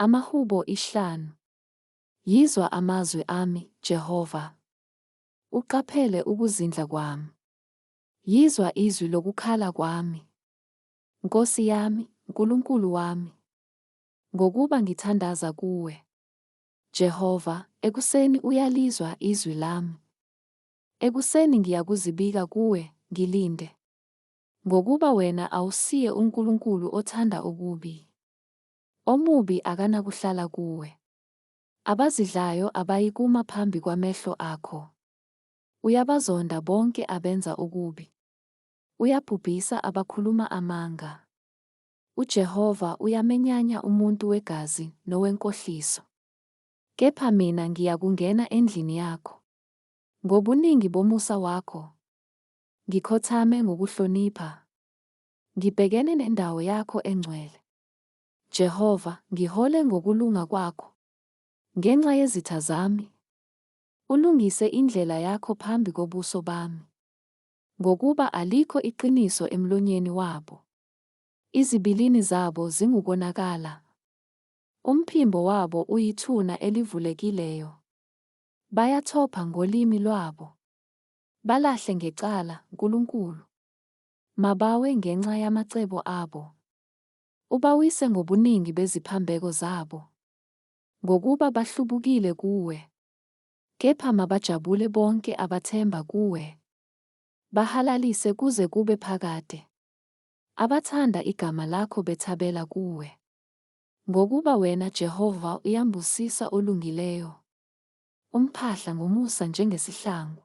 Amahubo 5. Yizwa amazwi ami, Jehova. Uqaphele ukuzindla kwami. Yizwa izwi lokukhala kwami. Nkosi yami, Nkulunkulu wami. Ngokuba ngithandaza kuwe. Jehova, ekuseni uyalizwa izwi lami. Ekuseni ngiyakuzibika kuwe, ngilinde. Ngokuba wena awusiye uNkulunkulu othanda okubi. Omubi akanakuhlala kuwe. Abazidlayo abayikuma phambi kwamehlo akho. Uyabazonda bonke abenza okubi. Uyabhubhisa abakhuluma amanga. UJehova uyamenyanya umuntu wegazi nowenkohliso. Kepha mina ngiyakungena endlini yakho. Ngobuningi bomusa wakho. Ngikhothame ngokuhlonipha. Ngibhekene nendawo yakho engcwele. Jehova, ngihole ngokulunga kwakho. Ngenxa yezitha zami. Ulungise indlela yakho phambi kobuso bami. Ngokuba alikho iqiniso emlonyeni wabo. Izibilini zabo zingukonakala. Umphimbo wabo uyithuna elivulekileyo. Bayathopha ngolimi lwabo. Balahle ngecala, Nkulunkulu. Mabawe ngenxa yamacebo abo. Ubawise ngobuningi beziphambeko zabo. Ngokuba bahlubukile kuwe. Kepha mabajabule bonke abathemba kuwe. Bahalalise kuze kube phakade. Abathanda igama lakho bethabela kuwe. Ngokuba wena Jehova uyambusisa olungileyo. Umphahla ngomusa njengesihlangu.